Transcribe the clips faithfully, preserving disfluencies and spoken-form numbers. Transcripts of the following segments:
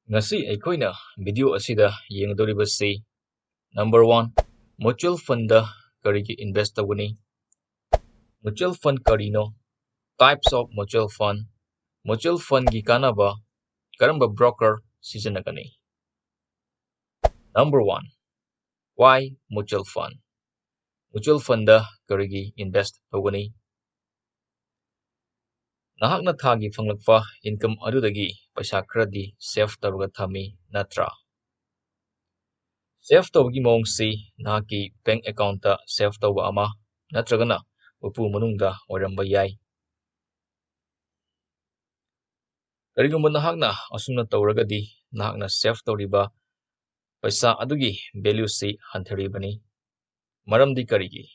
ꯉꯁꯤ ꯑꯩꯈꯣꯏꯅ video ꯑꯁꯤꯗ ꯌꯦꯡꯒꯗꯧꯔꯤꯕꯁꯤ, number one, mutual fundꯗ ꯀꯔꯤꯒꯤ invest ꯇꯧꯒꯅꯤ? Mutual fund ꯀꯔꯤꯅꯣ? Types of mutual fund, mutual fundꯒꯤ ꯀꯥꯟꯅꯕ, ꯀꯔꯝꯕ broker ꯁꯤꯖꯤꯟꯅꯒꯅꯤ? Number one, why mutual fund? Mutual fundꯗ ꯀꯔꯤꯒꯤ invest ꯇꯧꯒꯅꯤ? ꯅꯍꯥꯛꯅ ꯊꯥꯒꯤ ꯐꯪꯂꯛꯄ income ꯑꯗꯨꯗꯒꯤ ꯄꯩꯁꯥ ꯈꯔꯗꯤ save ꯇꯧꯔꯒ ꯊꯝꯃꯤ, ꯅꯠꯇ꯭ꯔꯥ? Save ꯇꯧꯕꯒꯤ ꯃꯑꯣꯡꯁꯤ ꯅꯍꯥꯛꯀꯤ bank accountꯇ save ꯇꯧꯕ ꯑꯃ ꯅꯠꯇ꯭ꯔꯒꯅ ꯎꯄꯨ ꯃꯅꯨꯡꯗ ꯑꯣꯏꯔꯝꯕ ꯌꯥꯏ꯫ ꯀꯔꯤꯒꯨꯝꯕ ꯅꯍꯥꯛꯅ ꯑꯁꯨꯝꯅ ꯇꯧꯔꯒꯗꯤ, ꯅꯍꯥꯛꯅ save ꯇꯧꯔꯤꯕ ꯄꯩꯁꯥ ꯑꯗꯨꯒꯤ valueꯁꯤ ꯍꯟꯊꯔꯤꯕꯅꯤ꯫ ꯃꯔꯝꯗꯤ ꯀꯔꯤꯒꯤ?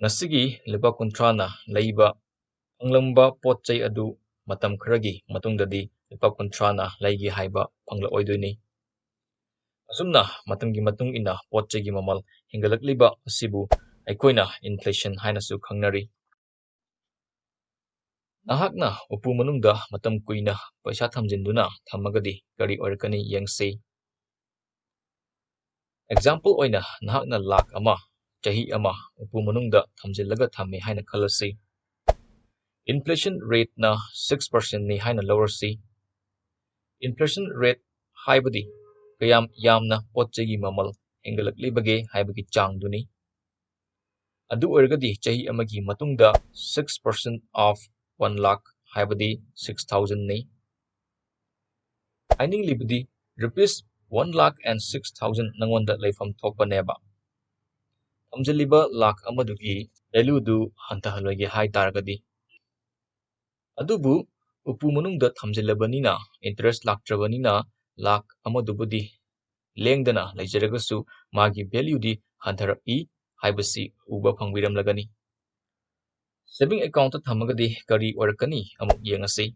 ꯉꯁꯤꯒꯤ ꯂꯨꯄꯥ ꯀꯨꯟꯊ꯭ꯔꯥꯅ ꯂꯩꯕ ꯐꯪꯂꯝꯕ ꯄꯣꯠ ꯆꯩ ꯑꯗꯨ ꯃꯇꯝ ꯈꯔꯒꯤ ꯃꯇꯨꯡꯗꯗꯤ ꯂꯨꯄꯥ ꯀꯨꯟꯊ꯭ꯔꯥꯅ ꯂꯩꯒꯦ ꯍꯥꯏꯕ ꯐꯪꯂꯛꯑꯣꯏꯗꯣꯏꯅꯤ꯫ ꯑꯁꯨꯝꯅ ꯃꯇꯝꯒꯤ ꯃꯇꯨꯡ ꯏꯟꯅ ꯄꯣꯠ ꯆꯩꯒꯤ ꯃꯃꯜ ꯍꯦꯟꯒꯠꯂꯛꯂꯤꯕ ꯑꯁꯤꯕꯨ ꯑꯩꯈꯣꯏꯅ inflation ꯍꯥꯏꯅꯁꯨ ꯈꯪꯅꯔꯤ꯫ ꯅꯍꯥꯛꯅ ꯎꯄꯨ ꯃꯅꯨꯡꯗ ꯃꯇꯝ ꯀꯨꯏꯅ ꯄꯩꯁꯥ ꯊꯝꯖꯤꯟꯗꯨꯅ ꯊꯝꯃꯒꯗꯤ ꯀꯔꯤ ꯑꯣꯏꯔꯛꯀꯅꯤ ꯌꯦꯡꯁꯤ꯫ Example ꯑꯣꯏꯅ, ꯅꯍꯥꯛꯅ ꯂꯥꯈ ꯑꯃ ꯆꯍꯤ ꯑꯃ ꯎꯄꯨ ꯃꯅꯨꯡꯗ ꯊꯝꯖꯤꯜꯂꯒ ꯊꯝꯃꯤ ꯍꯥꯏꯅ ꯈꯜꯂꯁꯤ꯫ Inflation rateꯅ six percentꯅꯤ ꯍꯥꯏꯅ ꯂꯧꯔꯁꯤ꯫ Inflation rate ꯍꯥꯏꯕꯗꯤ ꯀꯌꯥꯝ ꯌꯥꯝꯅ ꯄꯣꯠ ꯆꯩꯒꯤ ꯃꯃꯜ ꯍꯦꯟꯒꯠꯂꯛꯂꯤꯕꯒꯦ ꯍꯥꯏꯕꯒꯤ ꯆꯥꯡꯗꯨꯅꯤ꯫ ꯑꯗꯨ ꯑꯣꯏꯔꯒꯗꯤ ꯆꯍꯤ ꯑꯃꯒꯤ ꯃꯇꯨꯡꯗ six percent of one lakh ꯍꯥꯏꯕꯗꯤ six thousandꯅꯤ꯫ ꯍꯥꯏꯅꯤꯡꯂꯤꯕꯗꯤ rupees one lakh and six thousand ꯅꯉꯣꯟꯗ ꯂꯩꯐꯝ ꯊꯣꯛꯄꯅꯦꯕ꯫ ꯊꯝꯖꯤꯜꯂꯤꯕ ꯂꯥꯈ ꯑꯃꯗꯨꯒꯤ valueꯗꯨ ꯍꯟꯊꯍꯜꯂꯣꯏꯒꯦ ꯍꯥꯏ ꯇꯥꯔꯒꯗꯤ꯫ ꯑꯗꯨꯕꯨ ꯎꯄꯨ ꯃꯅꯨꯡꯗ ꯊꯝꯖꯤꯜꯂꯕꯅꯤꯅ interest ꯂꯥꯛꯇ꯭ꯔꯕꯅꯤꯅ ꯂꯥꯈ ꯑꯃꯗꯨꯕꯨꯗꯤ ꯂꯦꯡꯗꯅ ꯂꯩꯖꯔꯒꯁꯨ ꯃꯥꯒꯤ valueꯗꯤ ꯍꯟꯊꯔꯛꯏ ꯍꯥꯏꯕꯁꯤ ꯎꯕ ꯐꯪꯕꯤꯔꯝꯂꯒꯅꯤ꯫ Saving accountꯇ ꯊꯝꯃꯒꯗꯤ ꯀꯔꯤ ꯑꯣꯏꯔꯛꯀꯅꯤ ꯑꯃꯨꯛ ꯌꯦꯡꯉꯁꯤ꯫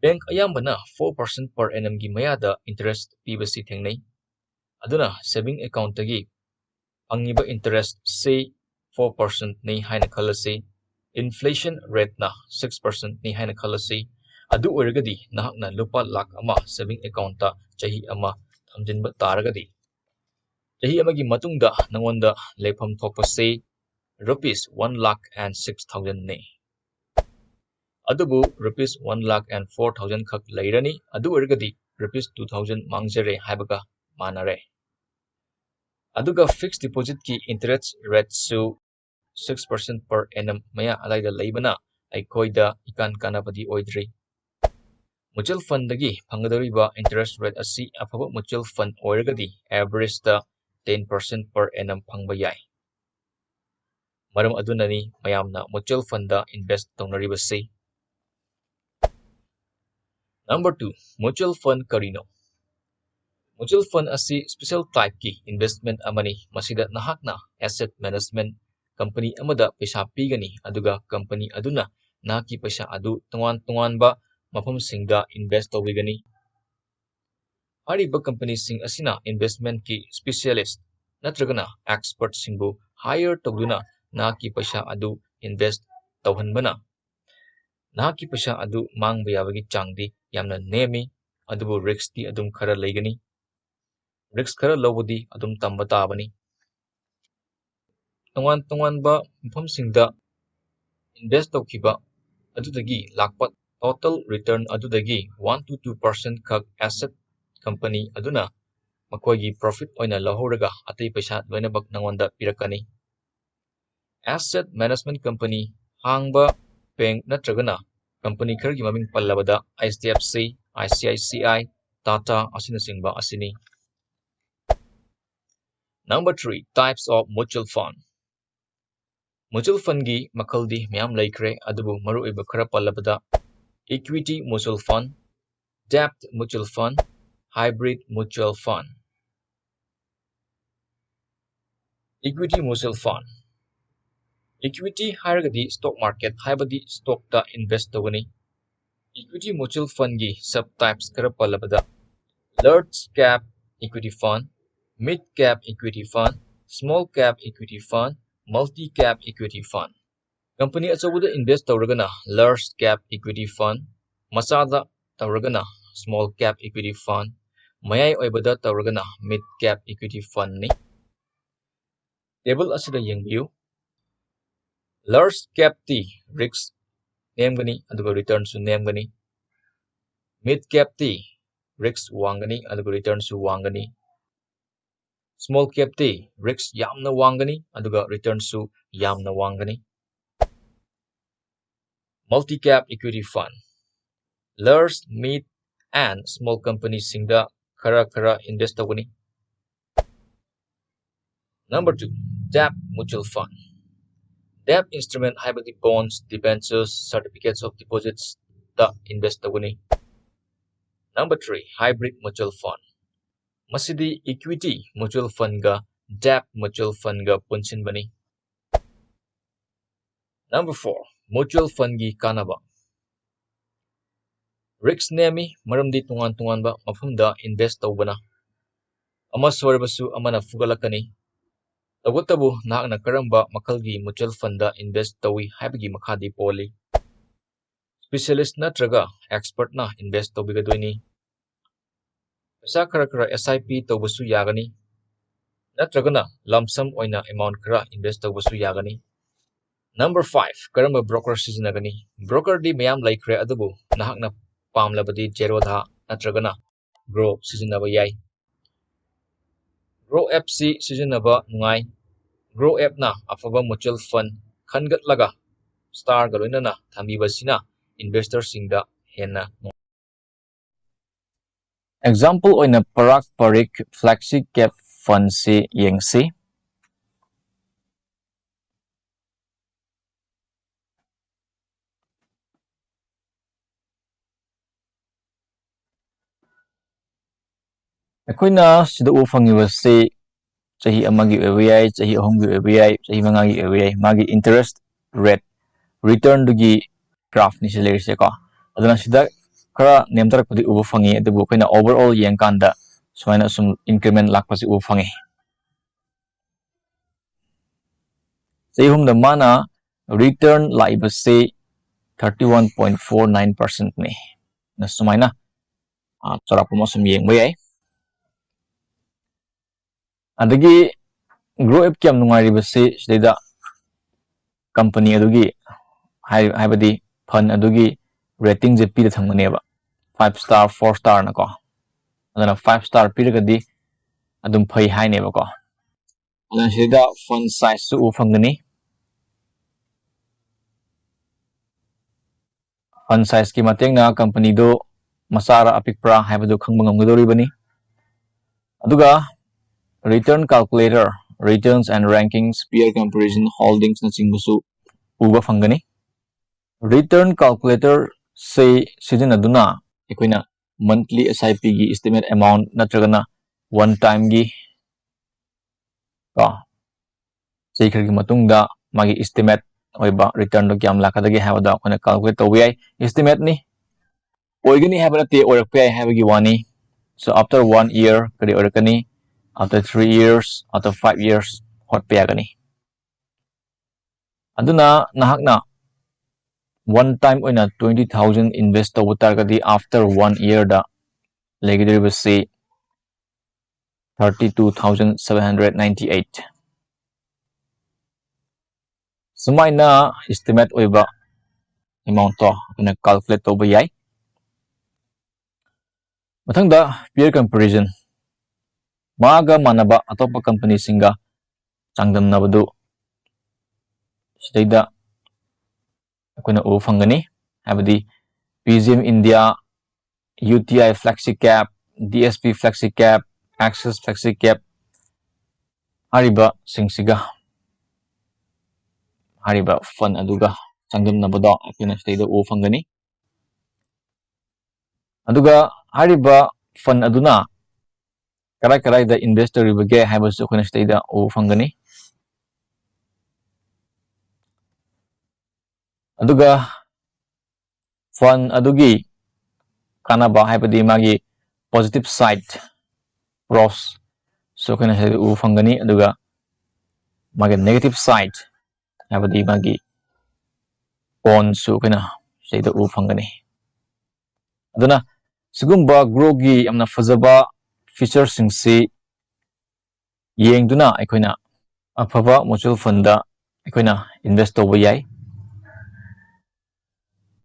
Bank ꯑꯌꯥꯝꯕꯅ four percent per annumꯒꯤ ꯃꯌꯥꯗ interest ꯄꯤꯕꯁꯤ ꯊꯦꯡꯅꯩ꯫ ꯑꯗꯨꯅ saving accountꯇꯒꯤ ꯐꯪꯉꯤꯕ interestꯁꯤ four percentꯅꯤ ꯍꯥꯏꯅ ꯈꯜꯂꯁꯤ꯫ Inflation rateꯅ six percentꯅꯤ ꯍꯥꯏꯅ ꯈꯜꯂꯁꯤ꯫ ꯑꯗꯨ ꯑꯣꯏꯔꯒꯗꯤ ꯅꯍꯥꯛꯅ ꯂꯨꯄꯥ ꯂꯥꯈ ꯑꯃ saving account ꯇ ꯆꯍꯤ ꯑꯃ ꯊꯝꯖꯤꯟꯕ ꯇꯥꯔꯒꯗꯤ, ꯆꯍꯤ ꯑꯃꯒꯤ ꯃꯇꯨꯡꯗ ꯅꯉꯣꯟꯗ ꯂꯩꯐꯝ ꯊꯣꯛꯄꯁꯤ rupees one lakh and six thousand ꯅꯤ꯫ ꯑꯗꯨꯕꯨ rupees one lakh and four thousand ꯈꯛ ꯂꯩꯔꯅꯤ, ꯑꯗꯨ ꯑꯣꯏꯔꯒꯗꯤ rupees two thousand ꯃꯥꯡꯖꯔꯦ ꯍꯥꯏꯕꯒ ꯃꯥꯟꯅꯔꯦ꯫ ꯑꯗꯨꯒ fixed deposit ꯀꯤ interest rate ꯁꯨ six percent per annum ꯃꯌꯥ ꯑꯗꯥꯏꯗ ꯂꯩꯕꯅ ꯑꯩꯈꯣꯏꯗ ꯏꯀꯥꯟ ꯀꯥꯟꯅꯕꯗꯤ ꯑꯣꯏꯗ꯭ꯔꯤ꯫ Mutual fund ꯗꯒꯤ ꯐꯪꯒꯗꯧꯔꯤꯕ interest rate ꯑꯁꯤ ꯑꯐꯕ mutual fund ꯑꯣꯏꯔꯒꯗꯤ average ꯇ ten percent per annum ꯐꯪꯕ ꯌꯥꯏ꯫ ꯃꯔꯝ ꯑꯗꯨꯅꯅꯤ ꯃꯌꯥꯝꯅ mutual fund ꯗ invest ꯇꯧꯅꯔꯤꯕꯁꯤ꯫ Number two, mutual fund ꯀꯔꯤꯅꯣ? Mutual fund ꯑꯁꯤ special type ꯀꯤ investment ꯑꯃꯅꯤ꯫ ꯃꯁꯤꯗ ꯅꯍꯥꯛꯅ asset management company ꯑꯃꯗ ꯄꯩꯁꯥ ꯄꯤꯒꯅꯤ, ꯑꯗꯨꯒ company ꯑꯗꯨꯅ ꯅꯍꯥꯛꯀꯤ ꯄꯩꯁꯥ ꯑꯗꯨ ꯇꯣꯉꯥꯟ ꯇꯣꯉꯥꯟꯕ ꯃꯐꯝꯁꯤꯡꯗ invest ꯇꯧꯕꯤꯒꯅꯤ꯫ ꯍꯥꯏꯔꯤꯕ company ꯁꯤꯡ ꯑꯁꯤꯅ investment ꯀꯤ specialist ꯅꯠꯇ꯭ꯔꯒꯅ expert ꯁꯤꯡꯕꯨ hire ꯇꯧꯗꯨꯅ ꯅꯍꯥꯛꯀꯤ ꯄꯩꯁꯥ ꯑꯗꯨ invest ꯇꯧꯍꯟꯕꯅ ꯅꯍꯥꯛꯀꯤ ꯄꯩꯁꯥ ꯑꯗꯨ ꯃꯥꯡꯕ ꯌꯥꯕꯒꯤ ꯆꯥꯡꯗꯤ ꯌꯥꯝꯅ ꯅꯦꯝꯃꯤ, ꯑꯗꯨꯕꯨ risk ꯇꯤ ꯑꯗꯨꯝ ꯈꯔ ꯂꯩꯒꯅꯤ꯫ Risk ꯈꯔ ꯂꯧꯕꯗꯤ ꯑꯗꯨꯝ ꯇꯝꯕ ꯇꯥꯕꯅꯤ꯫ ꯇꯣꯉꯥꯟ ꯇꯣꯉꯥꯟꯕ ꯃꯐꯝꯁꯤꯡꯗ invest ꯇꯧꯈꯤꯕ ꯑꯗꯨꯗꯒꯤ ꯂꯥꯛꯄ total return ꯑꯗꯨꯗꯒꯤ one to two percent ꯈꯛ asset company ꯑꯗꯨꯅ ꯃꯈꯣꯏꯒꯤ profit ꯑꯣꯏꯅ ꯂꯧꯍꯧꯔꯒ ꯑꯇꯩ ꯄꯩꯁꯥ ꯂꯣꯏꯅꯃꯛ ꯅꯉꯣꯟꯗ ꯄꯤꯔꯛꯀꯅꯤ꯫ Asset management company ꯍꯥꯡꯕ bank ꯅꯠꯇ꯭ꯔꯒꯅ company ꯈꯔꯒꯤ ꯃꯃꯤꯡ ꯄꯜꯂꯕꯗ H D F C, I C I C I, Tata ꯑꯁꯤꯅꯆꯤꯡꯕ ꯑꯁꯤꯅꯤ꯫ Number three, types of mutual fund. Mutual fund ꯒꯤ ꯃꯈꯜꯗꯤ ꯃꯌꯥꯝ ꯂꯩꯈ꯭ꯔꯦ, ꯑꯗꯨꯕꯨ ꯃꯔꯨꯑꯣꯏꯕ ꯈꯔ ꯄꯜꯂꯕꯗ equity mutual fund, debt mutual fund, hybrid mutual fund꯫ Equity mutual fund. Equity ꯍꯥꯏꯔꯒꯗꯤ stock market, ꯍꯥꯏꯕꯗꯤ stock ꯇ invest ꯇꯧꯒꯅꯤ꯫ Equity mutual fund ꯒꯤ sub types ꯈꯔ ꯄꯜꯂꯕꯗ large cap equity fund, mid cap equity fund, small cap equity fund, multi cap equity fund꯫ Company ꯑꯆꯧꯕꯗ invest ꯇꯧꯔꯒꯅ large cap equity fund, ꯃꯆꯥꯗ ꯇꯧꯔꯒꯅ small cap equity fund, ꯃꯌꯥꯏ ꯑꯣꯏꯕꯗ ꯇꯧꯔꯒꯅ mid cap equity fund ꯅꯤ꯫ Table ꯑꯁꯤꯗ ꯌꯦꯡꯕꯤꯌꯨ꯫ Large cap T risk ꯅꯦꯝꯒꯅꯤ ꯑꯗꯨꯒ return ꯁꯨ ꯅꯦꯝꯒꯅꯤ꯫ Mid cap T risk ꯋꯥꯡꯒꯅꯤ ꯑꯗꯨꯒ return ꯁꯨ ꯋꯥꯡꯒꯅꯤ꯫ Small cap ꯇꯤ risk ꯌꯥꯝꯅ ꯋꯥꯡꯒꯅꯤ ꯑꯗꯨꯒ return ꯁꯨ ꯌꯥꯝꯅ ꯋꯥꯡꯒꯅꯤ꯫ Multi cap equity fund, large, mid and small company ꯁꯤꯡꯗ ꯈꯔ ꯈꯔ invest ꯇꯧꯒꯅꯤ꯫ Number two, debt mutual fund. Debt instrument ꯍꯥꯏꯕꯗꯤ bonds, debentures, certificates of deposits ꯇ invest ꯇꯧꯒꯅꯤ꯫ Number three, hybrid mutual fund. ꯃꯁꯤꯗꯤ equity mutual fund ꯒ debt mutual fund ꯒ ꯄꯨꯟꯁꯤꯟꯕꯅꯤ꯫ Number four, mutual fund ꯒꯤ ꯀꯥꯟꯅꯕ꯫ Risk ꯅꯦꯝꯃꯤ, ꯃꯔꯝꯗꯤ ꯇꯣꯉꯥꯟ ꯇꯣꯉꯥꯟꯕ ꯃꯐꯝꯗ invest ꯇꯧꯕꯅ꯫ ꯑꯃ ꯁꯣꯏꯔꯕꯁꯨ ꯑꯃꯅ ꯐꯨꯒꯠꯂꯛꯀꯅꯤ꯫ ꯇꯧꯕꯇꯕꯨ ꯅꯍꯥꯛꯅ ꯀꯔꯝꯕ ꯃꯈꯜꯒꯤ mutual fund ꯗ invest ꯇꯧꯏ ꯍꯥꯏꯕꯒꯤ ꯃꯈꯥꯗꯤ ꯄꯣꯜꯂꯤ꯫ Specialist ꯅꯠꯇ꯭ꯔꯒ expert ꯅ invest ꯇꯧꯕꯤꯒꯗꯣꯏꯅꯤ꯫ ꯄꯩꯁꯥ ꯈꯔ ꯈꯔ S I P ꯇꯧꯕꯁꯨ ꯌꯥꯒꯅꯤ, ꯅꯠꯇ꯭ꯔꯒꯅ lump sum ꯑꯣꯏꯅ amount ꯈꯔ invest ꯇꯧꯕꯁꯨ ꯌꯥꯒꯅꯤ꯫ Number five, ꯀꯔꯝꯕ broker ꯁꯤꯖꯤꯟꯅꯒꯅꯤ? Broker ꯗꯤ ꯃꯌꯥꯝ ꯂꯩꯈ꯭ꯔꯦ, ꯑꯗꯨꯕꯨ ꯅꯍꯥꯛꯅ ꯄꯥꯝꯂꯕꯗꯤ Zerodha ꯅꯠꯇ꯭ꯔꯒꯅ Groww ꯁꯤꯖꯤꯟꯅꯕ ꯌꯥꯏ꯫ Groww app ꯁꯤ ꯁꯤꯖꯤꯟꯅꯕ ꯅꯨꯡꯉꯥꯏ꯫ Groww app ꯅ ꯑꯐꯕ mutual fund ꯈꯟꯒꯠꯂꯒ star ꯒ ꯂꯣꯏꯅꯅ ꯊꯝꯕꯤꯕꯁꯤꯅ investor ꯁꯤꯡꯗ ꯍꯦꯟꯅ ꯅꯨꯡꯉꯥꯏ꯫ Example ꯑꯣꯏꯅ Parag Parikh Flexi Cap Fund ꯁꯤ ꯌꯦꯡꯁꯤ꯫ ꯑꯩꯈꯣꯏꯅ ꯁꯤꯗ ꯎꯕ ꯐꯪꯉꯤꯕꯁꯤ ꯆꯍꯤ ꯑꯃꯒꯤ ꯑꯣꯏꯕ ꯌꯥꯏ, ꯆꯍꯤ ꯑꯍꯨꯝꯒꯤ ꯑꯣꯏꯕ ꯌꯥꯏ, ꯆꯍꯤ ꯃꯉꯥꯒꯤ ꯑꯣꯏꯕ ꯌꯥꯏ꯫ ꯃꯥꯒꯤ interest rate, return ꯗꯨꯒꯤ graph ꯅꯤ ꯁꯤ ꯂꯩꯔꯤꯁꯦꯀꯣ꯫ ꯑꯗꯨꯅ ꯁꯤꯗ ꯈꯔ ꯅꯦꯝꯊꯔꯛꯄꯗꯤ ꯎꯕ ꯐꯪꯉꯤ, ꯑꯗꯨꯕꯨ ꯑꯩꯈꯣꯏꯅ overall ꯌꯦꯡꯀꯥꯟꯗ ꯁꯨꯃꯥꯏꯅ ꯁꯨꯝ increment ꯂꯥꯛꯄꯁꯤ ꯎꯕ ꯐꯪꯉꯤ꯫ ꯆꯍꯤ ꯑꯍꯨꯝꯗ ꯃꯥꯅ return ꯂꯥꯛꯏꯕꯁꯤ thirty one point four nine ꯄꯥꯔꯁꯦꯟꯠꯅꯤ꯫ ꯁꯨꯃꯥꯏꯅ ꯆꯥꯎꯔꯥꯛꯄ ꯑꯃ ꯁꯨꯝ ꯌꯦꯡꯕ ꯌꯥꯏ꯫ ꯑꯗꯒꯤ Groww App ꯀꯤ ꯌꯥꯝ ꯅꯨꯡꯉꯥꯏꯔꯤꯕꯁꯤ ꯁꯤꯗꯩꯗ ꯀꯝꯄꯅꯤ ꯑꯗꯨꯒꯤ ꯍꯥꯏꯕꯗꯤ ꯐꯟ ꯑꯗꯨꯒꯤ ꯔꯦꯇꯤꯡꯁꯦ ꯄꯤꯔ ꯊꯝꯒꯅꯦꯕ, ꯐꯥꯏꯚ ꯁ꯭ꯇꯥꯔ, ꯐꯣꯔ ꯁ꯭ꯇꯥꯔꯅꯀꯣ꯫ ꯑꯗꯨꯅ ꯐꯥꯏꯚ ꯁ꯭ꯇꯥꯔ ꯄꯤꯔꯒꯗꯤ ꯑꯗꯨꯝ ꯐꯩ ꯍꯥꯏꯅꯦꯕꯀꯣ꯫ ꯑꯗꯨꯅ ꯁꯤꯗ ꯐꯟ ꯁꯥꯏꯖꯁꯨ ꯎꯕ ꯐꯪꯒꯅꯤ꯫ ꯐꯟ ꯁꯥꯏꯖꯀꯤ ꯃꯇꯦꯡꯅ ꯀꯝꯄꯅꯤꯗꯨ ꯃꯆꯥꯔ ꯑꯄꯤꯛꯄ꯭ꯔꯥ ꯍꯥꯏꯕꯗꯨ ꯈꯪꯕ ꯉꯝꯒꯗꯧꯔꯤꯕꯅꯤ꯫ ꯑꯗꯨꯒ return calculator, returns and rankings, peer comparison, holdings ꯅꯆꯤꯡꯕꯁꯨ ꯎꯕ ꯐꯪꯒꯅꯤ꯫ Return calculator ꯁꯦ ꯁꯤꯖꯤꯟꯅꯗꯨꯅ ꯑꯩꯈꯣꯏꯅ monthly S I P ꯒꯤ estimate amount ꯅꯠꯇ꯭ꯔꯒꯅ one time ꯒꯤ ꯀꯣ ꯆꯍꯤ ꯈꯔꯒꯤ ꯃꯇꯨꯡꯗ ꯃꯥꯒꯤ estimate ꯑꯣꯏꯕ return ꯗꯣ ꯀꯌꯥꯝ ꯂꯥꯛꯀꯗꯒꯦ ꯍꯥꯏꯕꯗꯣ ꯑꯩꯈꯣꯏꯅ calculate ꯇꯧꯕ ꯌꯥꯏ꯫ Estimate ꯅꯤ, ꯑꯣꯏꯒꯅꯤ ꯍꯥꯏꯕ ꯅꯠꯇꯦ, ꯑꯣꯏꯔꯛꯄ ꯌꯥꯏ ꯍꯥꯏꯕꯒꯤ ꯋꯥꯅꯤ꯫ So after one year ꯀꯔꯤ ꯑꯣꯏꯔꯛꯀꯅꯤ, after three years, after five years ꯍꯣꯠꯄ ꯌꯥꯒꯅꯤ꯫ ꯑꯗꯨꯅ ꯅꯍꯥꯛꯅ one time ꯑꯣꯏꯅ twenty thousand invest ꯇꯧꯕ ꯇꯥꯔꯒꯗꯤ after one year ꯗ ꯂꯩꯒꯗꯧꯔꯤꯕꯁꯤ thirty two thousand seven hundred ninety eight꯫ ꯁꯨꯃꯥꯏꯅ estimate ꯑꯣꯏꯕ amount ꯇꯣ ꯑꯩꯈꯣꯏꯅ calculate ꯇꯧꯕ ꯌꯥꯏ꯫ ꯃꯊꯪꯗ peer comparison, ꯃꯥꯒ ꯃꯥꯟꯅꯕ ꯑꯇꯣꯞꯄ ꯀꯝꯄꯅꯤꯁꯤꯡꯒ ꯆꯥꯡꯗꯝꯅꯕꯗꯨ ꯁꯤꯗꯩꯗ ꯑꯩꯈꯣꯏꯅ ꯎꯕ ꯐꯪꯒꯅꯤ꯫ ꯍꯥꯏꯕꯗꯤ P G M India, U T I Flexi Cap, D S P Flexi Cap, Axis Flexi Cap ꯍꯥꯏꯔꯤꯕꯁꯤꯡꯁꯤꯒ ꯍꯥꯏꯔꯤꯕ ꯐꯟ ꯑꯗꯨꯒ ꯆꯥꯡꯗꯝꯅꯕꯗꯣ ꯑꯩꯈꯣꯏꯅ ꯁꯤꯗꯩꯗ ꯎꯕ ꯐꯪꯒꯅꯤ꯫ ꯑꯗꯨꯒ ꯍꯥꯏꯔꯤꯕ ꯐꯟ ꯑꯗꯨꯅ ꯀꯗꯥꯏ ꯀꯗꯥꯏꯗ invest ꯇꯧꯔꯤꯕꯒꯦ ꯍꯥꯏꯕꯁꯨ ꯑꯩꯈꯣꯏꯅ ꯁꯤꯗꯩꯗ ꯎꯕ ꯐꯪꯒꯅꯤ꯫ ꯑꯗꯨꯒ ꯐꯟ ꯑꯗꯨꯒꯤ ꯀꯥꯟꯅꯕ, ꯍꯥꯏꯕꯗꯤ ꯃꯥꯒꯤ positive side, pros ꯁꯨ ꯑꯩꯈꯣꯏꯅ ꯁꯤꯗ ꯎꯕ ꯐꯪꯒꯅꯤ꯫ ꯑꯗꯨꯒ ꯃꯥꯒꯤ negative side, ꯍꯥꯏꯕꯗꯤ ꯃꯥꯒꯤ bonds ꯁꯨ ꯑꯩꯈꯣꯏꯅ ꯁꯤꯗ ꯎꯕ ꯐꯪꯒꯅꯤ꯫ ꯑꯗꯨꯅ ꯁꯤꯒꯨꯝꯕ growth ꯀꯤ ꯌꯥꯝꯅ ꯐꯖꯕ feature ꯁꯤꯡꯁꯤ ꯌꯦꯡꯗꯨꯅ ꯑꯩꯈꯣꯏꯅ ꯑꯐꯕ mutual fund ꯗ ꯑꯩꯈꯣꯏꯅ invest ꯇꯧꯕ ꯌꯥꯏ꯫